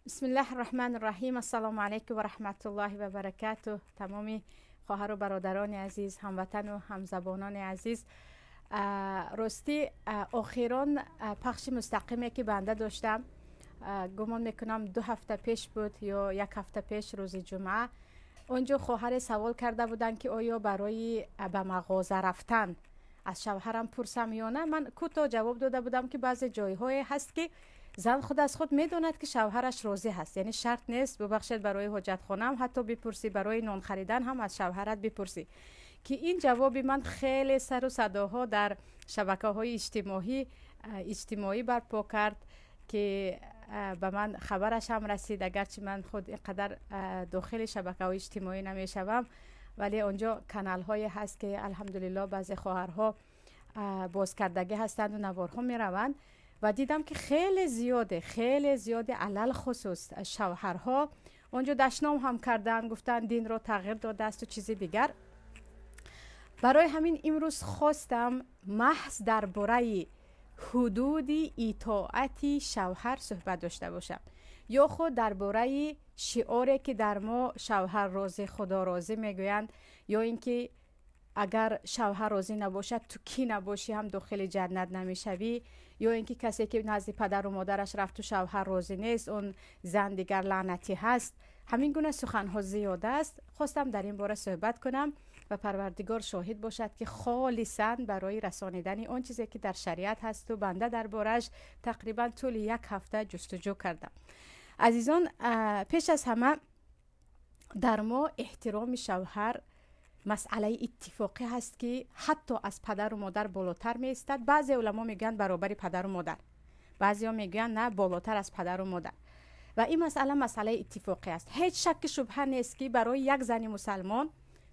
Бисмиллаҳи рраҳмани рраҳим. Ассалому алайкум ва раҳматуллоҳи ва баракатуҳ. Тамоми хоҳару бародарони азиз, ҳамватану ҳамзабонони азиз, ростӣ охирон пахши мустақиме ки банда доштам, гумон мекунам 2 ҳафта пеш буд ё як ҳафта пеш, рӯзи ҷумъа, он ҷо хоҳаре савол карда буданд, ки оё барои ба мағоза рафтан аз шавҳарам пурсам ё на. Ман кӯтоҳ ҷавоб дода будам, ки баъзе ҷойҳое ҳаст, ки зан худ аз худ медонад, ки шавҳараш розӣ ҳаст, яъне шарт нест, бубахшед, барои ҳоҷатхонаам ҳатто бипурсӣ, барои нон харидан ҳам аз шавҳарат бипурсӣ. Ки ин ҷавоби ман хеле сару садоҳо дар шабакаҳои иҷтимоӣ барпо кард, ки ба ман хабараш ҳам расид. Агарчи ман худ ин қадар дохили шабакаҳои иҷтимоӣ намешавам, вале он ҷо каналҳое ҳаст, ки алҳамдулилло баъзе хоҳарҳо бозкардагӣ ҳастанду наворҳо мераванд, ва дидам, ки хеле зиёде, хеле зиёде, алалхусус шавҳарҳо он ҷо дашном ҳам карданд, гуфтанд, динро тағйир додаасту чизи дигар. Барои ҳамин имрӯз хостам маҳз дар бораи ҳудуди итоати шавҳар суҳбат дошта бошам ё худ дар бораи шиоре, ки дар мо «шавҳар розӣ, Худо розӣ» мегӯянд, ё ин ки агар шавҳар розӣ набошад, ту кӣ набошӣ ҳам дохили ҷаннат намешавӣ, ё ин ки касе ки назди падару модараш рафту шавҳар розӣ нест, он зан дигар лаънатӣ ҳаст. Ҳамин гуна суханҳо зиёд аст. Хостам дар ин бора суҳбат кунам ва Парвардигор шоҳид бошад, ки холисан барои расонидани он чизе, ки дар шариат ҳасту банда дар бораш тақрибан тӯли як ҳафта ҷустуҷӯ кардам. Азизон, пеш аз ҳама, дар мо эҳтироми шавҳар масъалаи иттифоқӣ ҳаст, ки ҳатто аз падару модар болотар меистад. Баъзе уламо мегӯянд, баробари падару модар, баъзеҳо мегӯянд, на, болотар аз падару модар. Ва ин масъала масъалаи иттифоқӣ аст. Ҳеҷ шакки шубҳа нест, ки барои як зани мусалмон,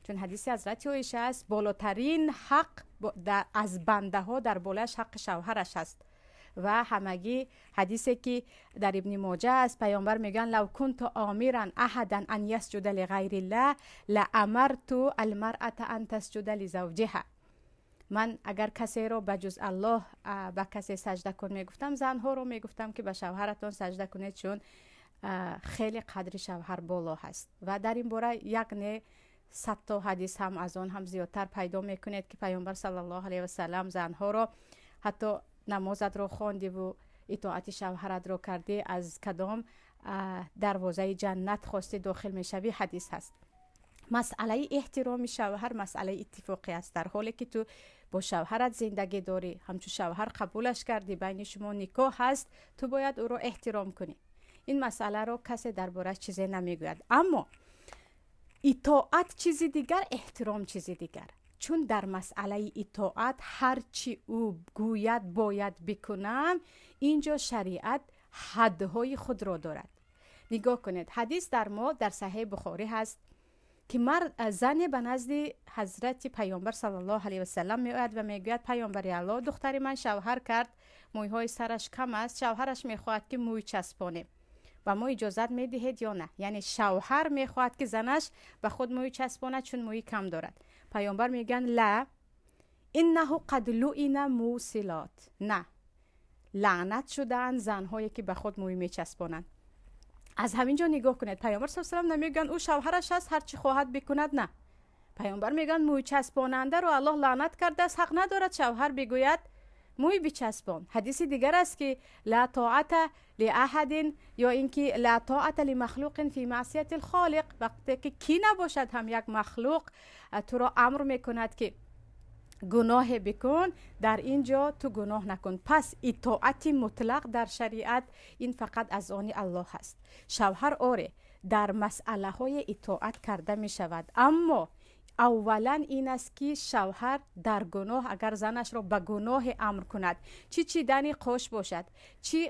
чун ҳадиси ҳазрати Оиша аст, болотарин ҳақ аз бандаҳо дар болояш ҳаққи шавҳараш аст. Ва ҳамагӣ ҳадисе, ки дар Ибни Моҷа аст, паёмбар мегӯянд: «لو كنت آمرا أحدا أن يسجد لغير الله لأمرت المرأة أن تسجد لزوجها». Ман агар касеро ба ҷуз Аллоҳ ба касе саҷда кун мегуфтам, занҳоро мегуфтам, ки ба шавҳаратон саҷда кунед, чун хеле қадри шавҳар боло ҳаст. Ва дар ин бора як не, садто ҳадис ҳам, аз он ҳам зиёдтар пайдо мекунед, ки паёмбар саллаллоҳу алайҳи васалам занҳоро ҳатто намозатро хондиву итоати шавҳаратро кардӣ, аз кадом дарвозаи ҷаннат хостӣ дохил мешавӣ, ҳадис ҳаст. Масъалаи эҳтироми шавҳар масъалаи иттифоқӣ аст. Дар ҳоле ки ту бо шавҳарат зиндагӣ дорӣ, ҳамчун шавҳар қабулаш кардӣ, байни шумо никоҳ ҳаст, ту бояд ӯро эҳтиром кунӣ. Ин масъаларо касе дар бораш чизе намегӯяд. Аммо итоат чизи дигар, эҳтиром чизи дигар. Чун дар масъалаи итоат, ҳар чӣ ӯ гӯяд, бояд бикунам, ин ҷо шариат ҳадҳои худро дорад. Нигоҳ кунед, ҳадис дар мо дар Саҳеҳи Бухорӣ ҳаст, ки зане ба назди ҳазрати паёмбар саллаллоҳу алайҳи васалам меояд ва мегӯяд: «Паёмбари Аллоҳ, духтари ман шавҳар кард, мӯйҳои сараш кам аст, шавҳараш мехоҳад, ки мӯй часпонем, ба мо иҷозат медиҳед ё на?» Яъне шавҳар мехоҳад, ки занаш ба худ мӯй часпонад, чун мӯи кам дорад. Паёмбар мегӯянд: «لا، إنه قد لعن الموصلات». На, лаънат шудаанд занҳое, ки ба худ мӯй мечаспонанд. Аз ҳамин ҷо нигоҳ кунед, паёмбар с салам намегӯянд, ӯ шавҳараш аст, ҳар чӣ хоҳад бикунад. На, паёмбар мегӯянд, мӯйчаспонандаро Аллоҳ лаънат кардааст, ҳақ надорад шавҳар бигӯяд, мӯй бичаспон. Ҳадиси дигар аст, ки لا طاعة لأحد ё ин ки لا طاعة لمخلوق في معصية الخالق. Вақте ки кӣ набошад ҳам, як махлуқ туро амр мекунад, ки гуноҳе бикун, дар ин ҷо ту гуноҳ накун. Пас итоати мутлақ дар шариат ин фақат аз они Аллоҳ аст. Шавҳар, оре, дар масъалаҳои итоат карда мешавад, аммо аввалан ин аст, ки шавҳар дар гуноҳ агар занашро ба гуноҳе амр кунад, чӣ чидани қош бошад, чӣ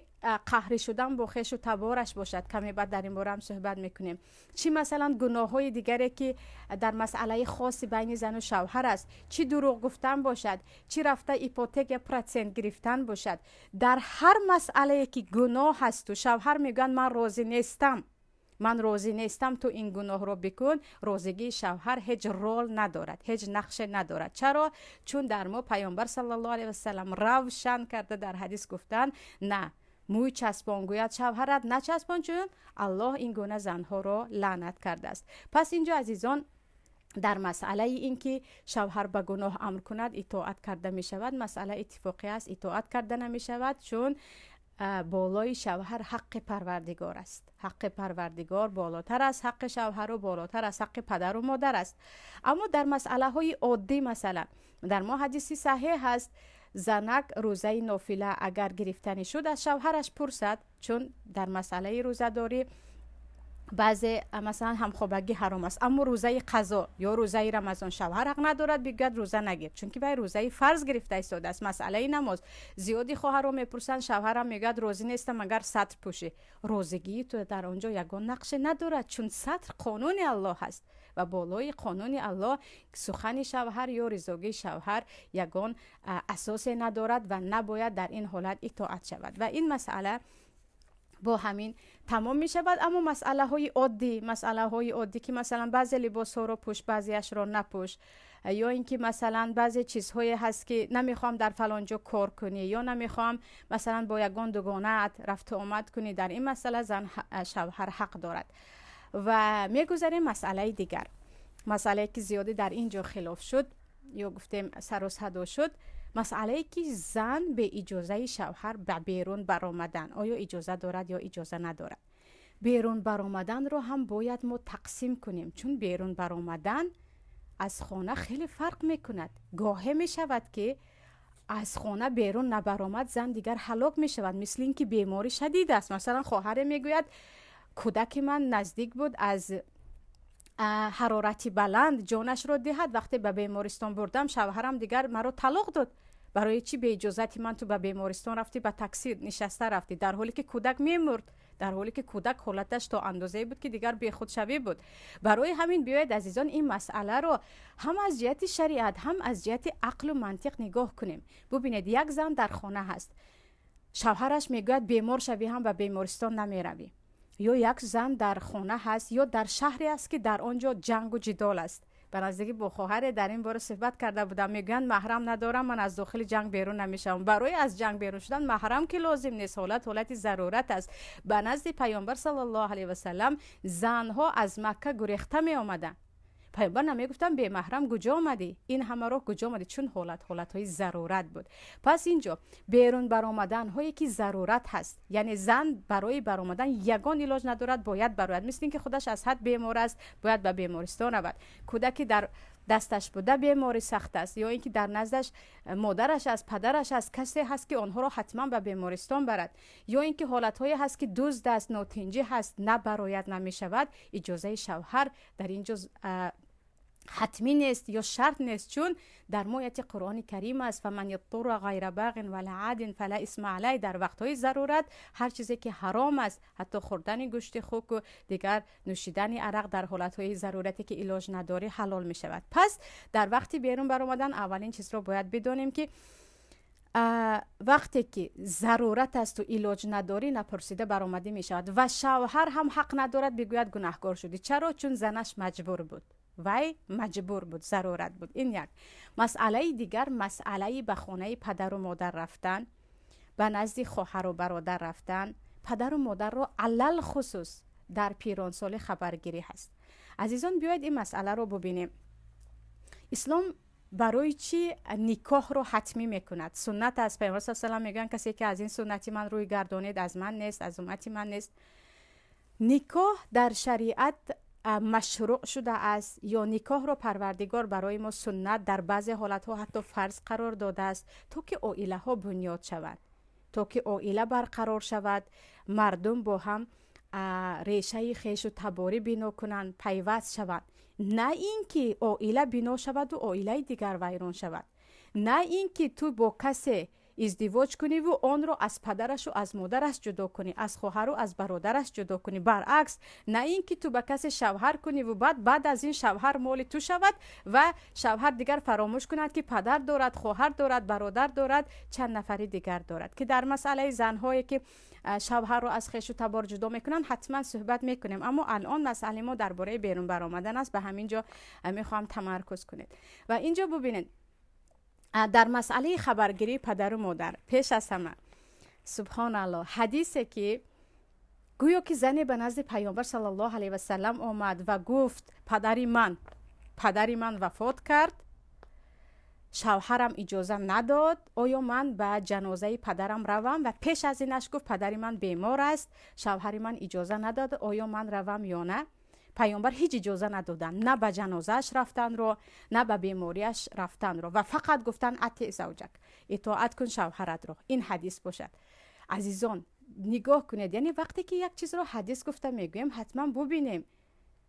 қаҳрӣ шудан бо хешу табораш бошад, каме баъд дар ин бора ҳам суҳбат мекунем, чӣ масалан гуноҳҳои дигаре, ки дар масъалаи хоси байни зану шавҳар аст, чӣ дурӯғ гуфтан бошад, чӣ рафта ипотека я процент гирифтан бошад, дар ҳар масъалае, ки гуноҳ ҳасту шавҳар мегӯянд, ман розӣ нестам, ман розӣ нестам, ту ин гуноҳро бикун, розигии шавҳар ҳеҷ рол надорад, ҳеҷ нақше надорад. Чаро? Чун дар мо паёмбар саллаллоҳу алайҳи васалам равшан карда дар ҳадис гуфтанд, на. Мӯй часпон, гӯяд шавҳарат, начаспон, чун Аллоҳ ин гуна занҳоро лаънат кардааст. Пас инҷо, азизон, дар масъалаи ин ки шавҳар ба гуноҳ амр кунад, итоат карда мешавад, масъала иттифоқӣ аст, итоат карда намешавад, чун болои шавҳар ҳаққи Парвардигор аст. Ҳаққи Парвардигор болотар аз ҳаққи шавҳару болотар аз ҳаққи падару модар аст. Аммо дар масъалаҳои оддӣ, масалан, дар мо ҳадиси саҳеҳ ҳаст, занак рӯзаи нофила агар гирифтанӣ шуд, аз шавҳараш пурсад, чун дар масъалаи рӯзадорӣ баъзе, масалан, ҳамхобагӣ ҳаром аст, аммо рӯзаи қазо ё рӯзаи Рамазон шавҳар ҳақ надорад бигӯяд рӯза нагир, чунки вай рӯзаи фарз гирифта истодааст. Масъалаи намоз зиёди хоҳарро мепурсанд, шавҳарам мегӯяд розӣ нестам агар сатр пӯшӣ. Розигии ту дар он ҷо ягон нақше надорад, чун сатр қонуни Аллоҳ аст ва болои қонуни Аллоҳ сухани шавҳар ё ризогии шавҳар ягон асосе надорад ва набояд дар ин ҳолат итоат шавад. Ва ин масъала бо ҳамин тамом мешавад. Аммо масъалаҳои оддӣ, ки масалан баъзе либосҳоро пӯш, баъзеашро напӯш, ё ин ки масалан баъзе чизҳое ҳаст, ки намехоҳам дар фалон ҷо кор кунӣ ё намехоҳам масалан бо ягон дугонаат рафту омад кунӣ, дар ин масъала зан шавҳар ҳақ дорад. Ва мегузарем масъалаи дигар, масъалае ки зиёдӣ дар ин ҷо хилоф шуд ё гуфтем сару садо шуд, масъалае ки зан бе иҷозаи шавҳар ба берун баромадан оё иҷоза дорад ё иҷоза надорад. Берун баромаданро ҳам бояд мо тақсим кунем, чун берун баромадан аз хона хеле фарқ мекунад. Гоҳе мешавад, ки аз хона берун набаромад, зан дигар ҳалок мешавад, мисли ин ки беморӣ шадид аст. Масалан, хоҳаре мегӯяд, кӯдаки ман наздик буд аз ҳарорати баланд ҷонашро диҳад. Вақте ба бемористон бурдам, шавҳарам дигар маро талоқ дод. Барои чӣ беиҷозати ман ту ба бемористон рафтӣ, ба такси нишаста рафтӣ, дар ҳоле ки кӯдак мемурд, дар ҳоле ки кӯдак ҳолаташ то андозае буд, ки дигар бехудшавӣ буд? Барои ҳамин биёед, азизон, ин масъаларо ҳам аз ҷиҳати шариат, ҳам аз ҷиҳати ақлу мантиқ нигоҳ кунем. Бубинед, як зан дар хона ҳаст, шавҳараш мегӯяд бемор шавӣ ҳам ба бемористон намеравӣ. Ё як зан дар хона ҳаст ё дар шаҳре аст, ки дар он ҷо ҷангу ҷидол аст. Ба наздикӣ бо хоҳаре дар ин бора суҳбат карда будам. Мегӯянд, маҳрам надорам, ман аз дохили ҷанг берун намешавам. Барои аз ҷанг берун шудан маҳрам ки лозим нест, ҳолат ҳолати зарурат аст. Ба назди Паёмбар саллаллоҳу алайҳи васалам занҳо аз Макка гурехта меомаданд. Паёмбар намегуфтанд, бемаҳрам куҷо омадӣ, ин ҳама роҳ куҷо омадӣ? Чун ҳолат ҳолатҳои зарурат буд. Пас инҷо берун баромаданҳое ки зарурат ҳаст, яъне зан барои баромадан ягон илоҷ надорад, бояд барояд, мисли ин ки худаш аз ҳад бемор аст, бояд ба бемористон равад, кӯдаки дар дасташ буда бемори сахт аст, ё ин ки дар наздаш модараш аст, падараш аст, касе ҳаст, ки онҳоро ҳатман ба бемористон барад, ё ин ки ҳолатҳое ҳаст, ки дузд аст, нотинҷӣ ҳаст, набарояд намешавад, иҷозаи шавҳар дар ин ҷо ҳатмӣ нест ё шарт нест, чун дар мо ояти Қуръони Карим аст: فمن اضطر غير باغ ولا عاد فلا إثم عليه. Дар вақтҳои зарурат ҳар чизе ки ҳаром аст, ҳатто хӯрдани гӯшти хуку дигар нӯшидани арақ, дар ҳолатҳои зарурате ки илоҷ надорӣ, ҳалол мешавад. Пас дар вақти берун баромадан аввалин чизро бояд бидонем, ки вақте ки зарурат асту илоҷ надорӣ, напурсида баромадӣ мешавад ва шавҳар ҳам ҳақ надорад бигӯяд гунаҳкор шудӣ. Чаро? Чун занаш маҷбур буд, вай маҷбур буд, зарурат буд. Ин як масъалаи. Дигар масъалаи ба хонаи падару модар рафтан, ба назди хоҳару бародар рафтан, падару модарро алалхусус дар пиронсолӣ хабаргирӣ ҳаст. Азизон, биёед ин масъаларо бубинем. Ислом барои чӣ никоҳро ҳатмӣ мекунад? Суннат аст. Пайғамбар салам мегӯянд, касе ки аз ин суннати ман рӯй гардонед, аз ман нест, аз уммати ман нест. Никоҳ дар шариат машрӯъ шудааст ё никоҳро Парвардигор барои мо суннат, дар баъзе ҳолатҳо ҳатто фарз қарор додааст, то ки оилаҳо бунёд шаванд, то ки оила барқарор шавад, мардум бо ҳам решаи хешу таборӣ бино кунанд, пайваст шаванд. На ин ки оила бино шаваду оилаи дигар вайрон шавад, на ин ки ту бо касе издивоҷ куниву онро аз падарашу аз модараш ҷудо кунӣ, аз хоҳару аз бародараш ҷудо кунӣ. Баръакс, на ин ки ту ба касе шавҳар куниву баъд аз ин шавҳар моли ту шавад ва шавҳар дигар фаромӯш кунад, ки падар дорад, хоҳар дорад, бародар дорад, чанд нафари дигар дорад. Ки дар масъалаи занҳое ки шавҳарро аз хешу табор ҷудо мекунанд, ҳатман суҳбат мекунем. Аммо алон масъалаи мо дар бораи берун баромадан аст. Ба ҳамин ҷо мехоҳам тамаркуз кунед. Ва ин ҷо бубинед, дар масъалаи хабаргирии падару модар пеш аз ҳама Субҳоналлоҳ, ҳадисе ки гӯё ки зане ба назди Паёмбар саллаллоҳу алайҳи васаллам омад ва гуфт: падари ман вафот кард, шавҳарам иҷоза надод, оё ман ба ҷанозаи падарам равам? Ва пеш аз инаш гуфт: падари ман бемор аст, шавҳари ман иҷоза надод, оё ман равам ё на? Паёмбар ҳеҷ иҷоза надоданд, на ба ҷанозааш рафтанро, на ба бемориаш рафтанро, ва фақат гуфтанд: أطع زوجك, итоат кун шавҳаратро. Ин ҳадис бошад. Азизон, нигоҳ кунед, яъне вақте ки як чизро ҳадис гуфта мегӯем, ҳатман бубинем.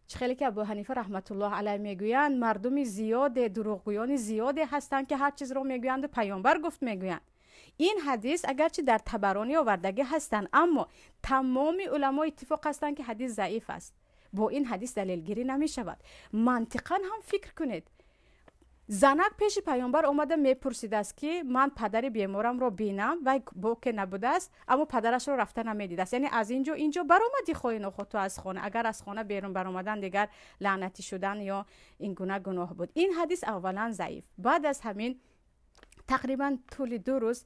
Чӣ хеле ки Абу Ҳанифа раҳматуллоҳ алайҳ мегӯянд: мардуми зиёде, дурӯғгӯёни зиёде ҳастанд, ки ҳар чизро мегӯянду Паёмбар гуфт мегӯянд. Ин ҳадис агарчи дар Табаронӣ овардагӣ ҳастанд, аммо тамоми уламо иттифоқ ҳастанд, ки ҳадис заиф аст, бо ин ҳадис далелгирӣ намешавад. Мантиқан ҳам фикр кунед: занак пеши Паёмбар омада мепурсидааст, ки ман падари беморамро бинам. Вай боке набудааст, аммо падарашро рафта намедидааст. Яъне аз ин ҷо ин ҷо баромадӣ, хоҳӣ нохоҳ ту аз хона. Агар аз хона берун баромадан дигар лаънатӣ шудан ё ин гуна гуноҳ буд. Ин ҳадис аввалан заиф. Баъд аз ҳамин тақрибан тӯли 2 рӯз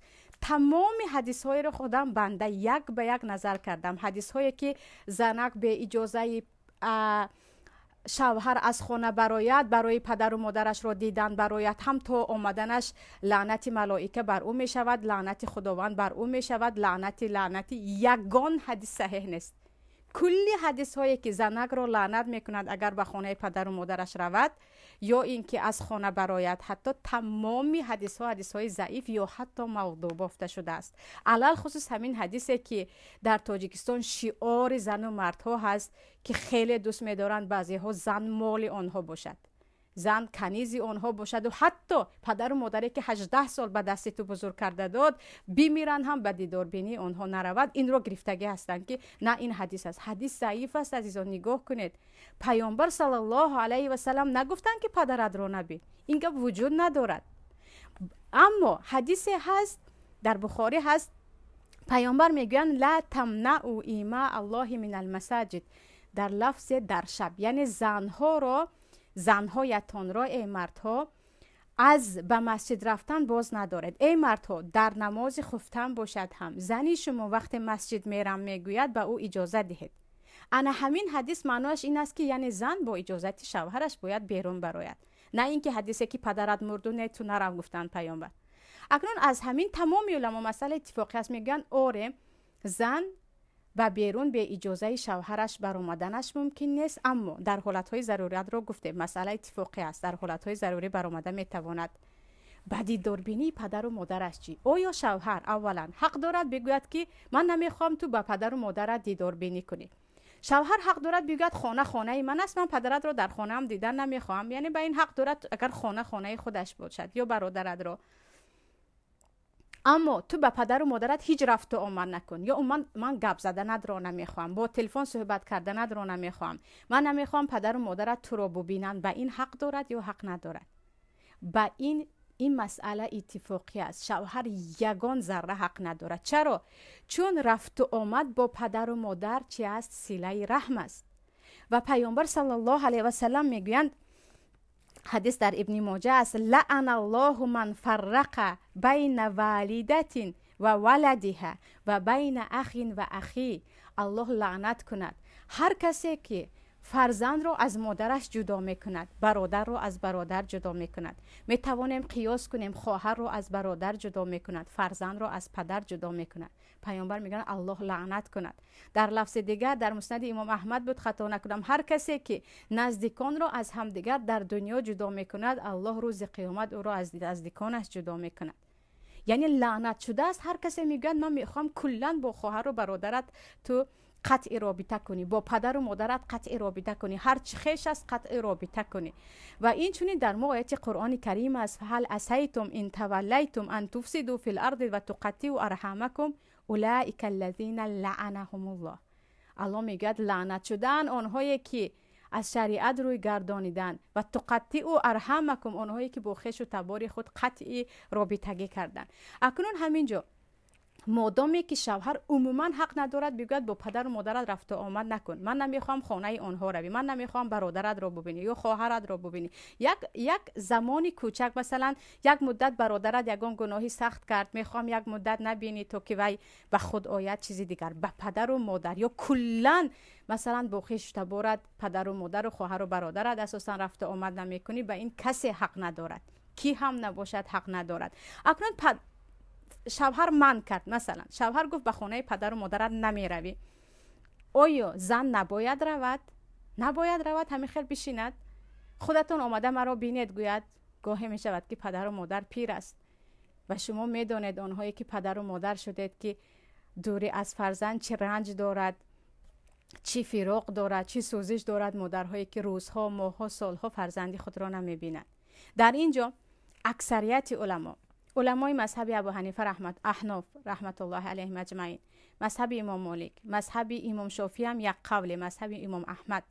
тамоми ҳадисҳоеро худам банда як ба як назар кардам, ҳадисҳое ки занак беиҷозаи шавҳар аз хона барояд, барои падару модарашро дидан барояд ҳам, то омаданаш лаънати малоика бар ӯ мешавад, лаънати Худованд бар ӯ мешавад, лаънати ягон ҳадис саҳеҳ нест. Кулли ҳадисҳое ки занакро лаънат мекунад, агар ба хонаи падару модараш равад ё ин ки аз хона барояд, ҳатто тамоми ҳадисҳо ҳадисҳои заиф ё ҳатто мавдӯъ бофта шудааст. Алалхусус ҳамин ҳадисе ки дар Тоҷикистон шиори зану мардҳо ҳаст, ки хеле дӯст медоранд баъзеҳо, зан моли онҳо бошад, зан канизи онҳо бошаду ҳатто падару модаре ки 18 сол ба дасти ту бузург карда дод, бимиранд ҳам, ба дидорбинии онҳо наравад. Инро гирифтагӣ ҳастанд, ки на, ин ҳадис аст. Ҳадис заиф аст. Азизон, нигоҳ кунед, Паёмбар саллаллоҳу алайҳи васалам нагуфтанд, ки падаратро набин. Ин гап вуҷуд надорад. Аммо ҳадисе ҳаст, дар Бухорӣ ҳаст, Паёмбар мегӯянд: لا تمنعوا إماء الله من المساجد. Дар лафзе дар шаб, яъне занҳоро, занҳоятонро, эй мардҳо, аз ба масҷид рафтан боз надоред. Эй мардҳо, дар намози хуфтан бошад ҳам, зани шумо вақте масҷид мерам мегӯяд, ба ӯ иҷоза диҳед. Ана ҳамин ҳадис маънояш ин аст, ки яъне зан бо иҷозати шавҳараш бояд берун барояд, на ин ки ҳадисе ки падарат мурду не, ту нарав, гуфтанд Паёмбар. Акнун аз ҳамин тамоми уламо масъала иттифоқӣ аст, мегӯянд: оре, зан ба берун беиҷозаи шавҳараш баромаданаш мумкин нест, аммо дар ҳолатҳои заруриятро гуфтем, масъала иттифоқӣ аст, дар ҳолатҳои зарурӣ баромада метавонад. Ба дидорбинии падару модараш чӣ? Оё шавҳар аввалан ҳақ дорад бигӯяд, ки ман намехоҳам ту ба падару модарат дидорбинӣ кунӣ? Шавҳар ҳақ дорад бигӯяд: хона хонаи ман аст, ман падаратро дар хонаам дидан намехоҳам? Яъне ба ин ҳақ дорад, агар хона хонаи худаш бошад, ё бародаратро, аммо ту ба падару модарат ҳеҷ рафту омад накун, ё умуман ман гап заданатро намехоҳам, бо телефон суҳбат карданатро намехоҳам, ман намехоҳам падару модарат туро бубинанд. Ба ин ҳақ дорад ё ҳақ надорад? Ба ин масъала иттифоқӣ аст: шавҳар ягон зарра ҳақ надорад. Чаро? Чун рафту омад бо падару модар чи аст? Силаи раҳм аст. Ва Паёмбар саллаллоҳу алайҳи васалам мегӯянд, ҳадис дар Ибни Моҷа аст: لعن الله من فرق بين والدة وولدها وبين أخ وأخيه. Аллоҳ лаънат кунад ҳар касе ки фарзандро аз модараш ҷудо мекунад, бародарро аз бародар ҷудо мекунад. Метавонем қиёс кунем: хоҳарро аз бародар ҷудо мекунад, фарзандро аз падар ҷудо мекунад. Паёмбар мегӯянд: Аллоҳ лаънат кунад. Дар лафзи дигар, дар Муснади Имом Аҳмад буд, хато накунам: ҳар касе ки наздиконро аз ҳамдигар дар дунё ҷудо мекунад, Аллоҳ рӯзи қиёмат ӯро аз наздиконаш ҷудо мекунад. Яъне лаънат шудааст ҳар касе мегӯяд: ман мехоҳам куллан бо хоҳару бародарат ту қатъи робита кунӣ, бо падару модарат қатъи робита кунӣ, ҳарчи хеш аст, қатъи робита кунӣ. Ва инчунин дар мо ояти Қуръони Карим аст: فهل عسيتم إن توليتم أن تفسدوا في الأرض وتقطعوا أرحامكم أولئك الذين لعنهم الله. Аллоҳ мегӯяд: лаънат шудаанд онҳое ки аз шариат рӯй гардониданд, وتقطعوا أرحامكم, онҳое ки бо хешу табори худ қатъи робитагӣ карданд. Акнун ҳамин ҷо Модоме ки шавҳар умуман ҳақ надорад бигӯяд: «Бо падару модарат рафту омад накун, ман намехоҳам хонаи онҳо равӣ, ман намехоҳам бародаратро бубинӣ ё хоҳаратро бубинӣ». Як замони кӯчак, масалан, як муддат бародарат ягон гуноҳи сахт кард, мехоҳам як муддат набинӣ, то ки вай ба худ ояд, чизи дигар. Ба падару модар ё куллан, масалан, бо хешу таборат, падару модару хоҳару бародарат асосан рафту омад намекунӣ, ба ин касе ҳақ надорад, кӣ ҳам набошад, ҳақ надорад. Акнун шавҳар манъ кард, масалан, шавҳар гуфт: «Ба хонаи падару модарат намеравӣ». Оё зан набояд равад? Набояд равад, ҳамин хел бишинад, «Худатон омада маро бинед» гӯяд? Гоҳе мешавад, ки падару модар пир аст ва шумо медонед, онҳое ки падару модар шудед, ки дурӣ аз фарзанд чӣ ранҷ дорад, чӣ фироқ дорад, чӣ сӯзиш дорад. Модарҳое ки рӯзҳо, моҳҳо, солҳо фарзанди худро намебинанд. Дар ин ҷо аксарияти уламо, уламои мазҳаби Абу Ҳанифа раҳмат, аҳноф раҳматуллоҳи алайҳим аҷмаин, мазҳаби Имом Молик, мазҳаби Имом Шофиам як қавле, мазҳаби Имом Аҳмад,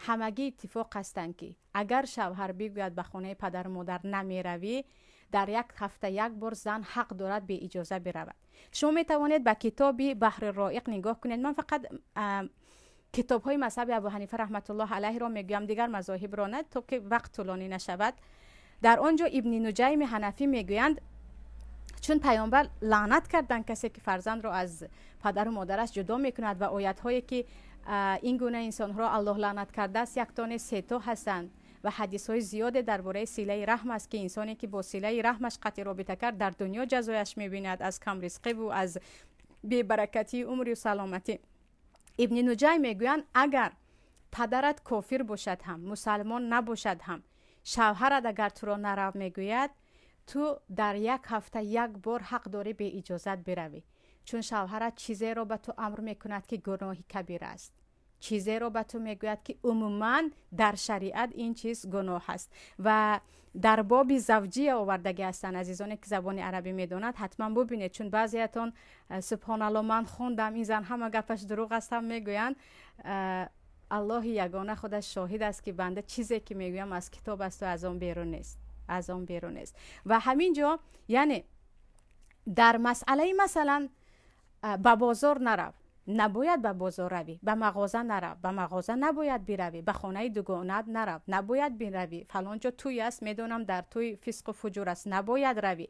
ҳамагӣ иттифоқ ҳастанд, ки агар шавҳар бигӯяд: «Ба хонаи падару модар намеравӣ», дар як ҳафта як бор зан ҳақ дорад беиҷоза биравад. Шумо метавонед ба китоби Баҳри Роиқ нигоҳ кунед. Ман фақат китобҳои мазҳаби Абу Ҳанифа раҳматуллоҳ алайҳро мегӯям, дигар мазоҳибро не, то ки вақт тӯлонӣ нашавад. Дар он ҷо Ибни Нуҷайми Ҳанафӣ мегӯянд, чун паёмбар лаънат карданд касе ки фарзандро аз падару модараш ҷудо мекунад ва оятҳое ки ин гуна инсонҳоро Аллоҳ лаънат кардааст, якто не, сето ҳастанд ва ҳадисҳои зиёде дар бораи силаи раҳм аст, ки инсоне ки бо силаи раҳмаш қатъи робита кард, дар дунё ҷазояш мебинад аз камризқиву аз бебаракатии умру саломатӣ. Ибни Нуҷай мегӯянд, агар падарат кофир бошад ҳам, мусалмон набошад ҳам, шавҳарат агар туро нарав мегӯяд, ту дар як ҳафта як бор ҳақ дорӣ беиҷозат биравӣ, чун шавҳарат чизеро ба ту амр мекунад, ки гуноҳи кабир аст, чизеро ба ту мегӯяд, ки умуман дар шариат ин чиз гуноҳ аст. Ва дар боби завҷия овардагӣ ҳастанд. Азизоне ки забони арабӣ медонад, ҳатман бубинед, чун баъзеятон «Субҳоналло, ман хондам, ин зан ҳама гапаш дурӯғ аст» ҳам мегӯянд. Аллоҳи ягона худаш шоҳид аст, ки банда чизе ки мегӯям, аз китоб асту аз он берун нест, аз он берун нест. Ва ҳамин ҷо, яъне дар масъалаи, масалан, ба бозор нарав, набояд ба бозор равӣ, ба мағоза нарав, ба мағоза набояд биравӣ, ба хонаи дугонаат нарав, набояд биравӣ, фалон ҷо тӯй аст, медонам, дар тӯй фисқу фуҷур аст, набояд равӣ,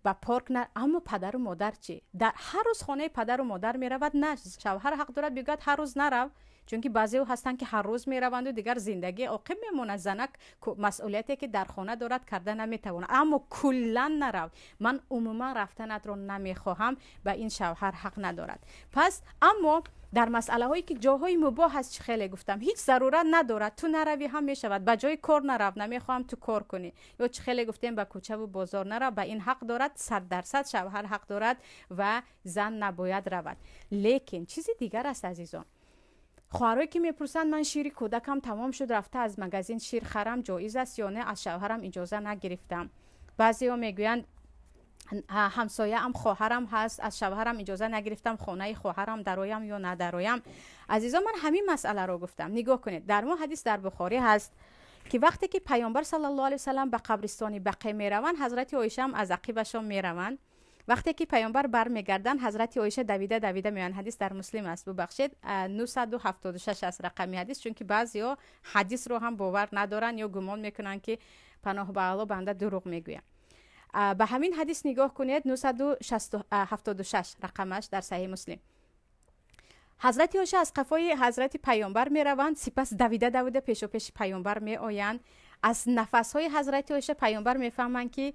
ба парк на. Аммо падару модар чӣ? Дар ҳар рӯз хонаи падару модар меравад? На, шавҳар ҳақ дорад бигӯяд: «Ҳар рӯз нарав», чунки баъзеҳо ҳастанд, ки ҳар рӯз мераванду дигар зиндагӣ оқиб мемонад, занак масъулияте ки дар хона дорад, карда наметавонад. Аммо куллан нарав, ман умуман рафтанатро намехоҳам, ба ин шавҳар ҳақ надорад. Пас аммо дар масъалаҳое ки ҷоҳои мубоҳ аст, чӣ хеле гуфтам, ҳеҷ зарурат надорад, ту наравӣ ҳам мешавад, ба ҷои кор нарав, намехоҳам ту кор кунӣ, ё чӣ хеле гуфтем, ба кӯчаву бозор нарав, ба ин ҳақ дорад, 100% шавҳар ҳақ дорад ва зан набояд равад. Лекин чизи дигар аст, азизон. Хоҳарое ки мепурсанд: «Ман шири кӯдакам тамом шуд, рафта аз магазин шир харам, ҷоиз аст ё не? Аз шавҳарам иҷоза нагирифтам». Баъзеҳо мегӯянд: «Ҳамсояам хоҳарам ҳаст, аз шавҳарам иҷоза нагирифтам, хонаи хоҳарам дароям ё надароям?» Азизон, ман ҳамин масъаларо гуфтам. Нигоҳ кунед, дар мо ҳадис дар Бухорӣ ҳаст, ки вақте ки паёмбар саллаллоҳу алайҳи васаллам ба қабристони Бақе мераванд, ҳазрати Оишаам аз ақибашон мераванд. Вақте ки паёмбар бармегарданд, ҳазрати Оиша давида давида меоянд. Ҳадис дар Муслим аст, бубахшед, 976 аст рақами ҳадис, чунки баъзеҳо ҳадисро ҳам бовар надоранд ё гумон мекунанд, ки, паноҳ ба Алло, банда дурӯғ мегӯяд. Ба ҳамин ҳадис нигоҳ кунед, 976 рақамаш дар Саҳиҳи Муслим. Ҳазрати Оиша аз қафои ҳазрати паёмбар мераванд, сипас давида давида пешопеши паёмбар меоянд. Аз нафасҳои ҳазрати Оиша паёмбар мефаҳманд, ки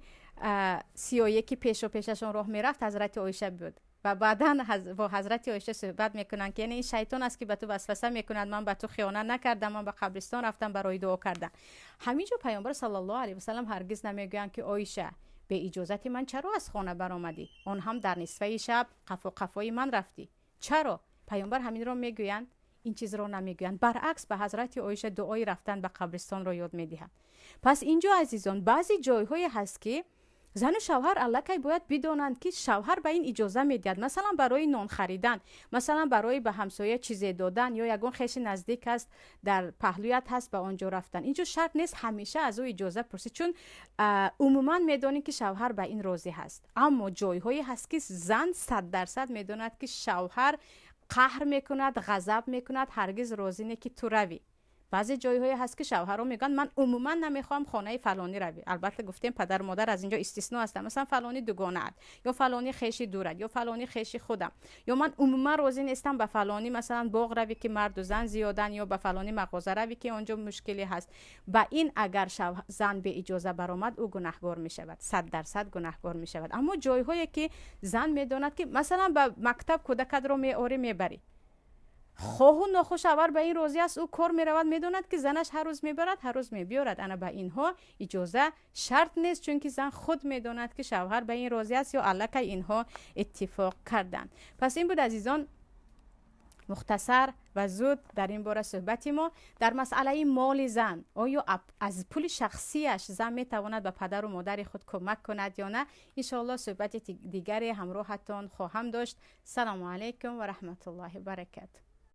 сиёе ки пешопешашон роҳ мерафт, ҳазрати Оиша буд ва баъдан бо ҳазрати Оиша суҳбат мекунанд, ки яъне ин шайтон аст, ки ба ту васваса мекунад, ман ба ту хиёнат накардам, ман ба қабристон рафтам барои дуо кардан. Ҳамин ҷо паёмбар саллаллоҳу алайҳи васаллам ҳаргиз намегӯянд, ки «Оиша, беиҷозати ман чаро аз хона баромадӣ, он ҳам дар нисфаи шаб қафо қафои ман рафтӣ, чаро?» Паёмбар ҳаминро мегӯянд? Ин чизро намегӯянд. Баръакс, ба ҳазрати Оиша дуои рафтан ба қабристонро ёд медиҳад. Пас инҷо, азизон, баъзе ҷойҳое ҳаст, ки Зану шавҳар аллакай бояд бидонанд, ки шавҳар ба ин иҷоза медиҳад. Масалан, барои нон харидан, масалан, барои ба ҳамсоя чизе додан ё ягон хеши наздик аст, дар паҳлӯят ҳаст, ба он ҷо рафтан. Инҷо шарт нест ҳамеша аз ӯ иҷоза пурсӣ, чун умуман медонӣ, ки шавҳар ба ин розӣ ҳаст. Аммо ҷойҳое ҳаст, ки зан 100% медонад, ки шавҳар қаҳр мекунад, ғазаб мекунад, ҳаргиз розӣ не, ки ту равӣ. Баъзе ҷойҳое ҳаст, ки шавҳарҳо мегӯянд: «Ман умуман намехоҳам хонаи фалонӣ равӣ». Албатта, гуфтем, падару модар аз инҷо истисно ҳастанд. Масалан, фалонӣ дугонаат ё фалонӣ хеши дурат ё фалонӣ хеши худам, ё ман умуман розӣ нестам ба фалонӣ, масалан, боғ равӣ, ки марду зан зиёданд, ё ба фалонӣ мағоза равӣ, ки он ҷо мушкиле ҳаст. Ба ин агар зан беиҷоза баромад, ӯ гунаҳгор мешавад, 100% гунаҳгор мешавад. Аммо ҷойҳое, ки зан медонад, ки масалан ба мактаб кӯдакатро меорӣ, мебарӣ, хоҳу нохоҳ шавҳар ба ин розӣ аст, ӯ кор меравад, медонад, ки занаш ҳар рӯз мебарад, ҳар рӯз мебиёрад. Ана ба инҳо иҷоза шарт нест, чунки зан худ медонад, ки шавҳар ба ин розӣ аст ё аллакай инҳо иттифоқ карданд. Пас ин буд, азизон, мухтасар ва зуд дар ин бора суҳбати мо дар масъалаи моли зан. Оё аз пули шахсияш зан метавонад ба падару модари худ кӯмак кунад ё на? Иншоалло, суҳбати дигаре ҳамроҳатон хоҳам дошт. Салому алайкум ва раҳматуллоҳи баракату.